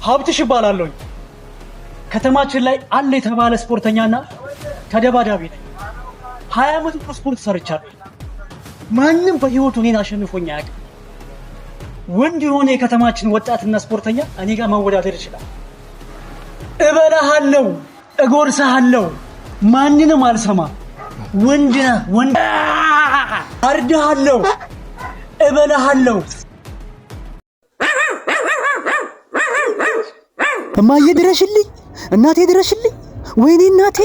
ሀብትሽ እባላለሁኝ። ከተማችን ላይ አለ የተባለ ስፖርተኛና ተደባዳቢ ነኝ። 20 ዓመት ሙሉ ስፖርት ሰርቻለሁ። ማንም በህይወቱ እኔን አሸንፎኝ አያውቅም። ወንድ የሆነ የከተማችን ወጣትና ስፖርተኛ እኔ ጋር መወዳደር ይችላል። እበላሃለሁ፣ እጎርሰሃለሁ፣ ማንንም አልሰማ። ወንድ ነህ ወንድ። አርድሃለሁ፣ እበላሃለሁ። እማዬ ድረሽልኝ፣ እናቴ ድረሽልኝ፣ ወይኔ እናቴ።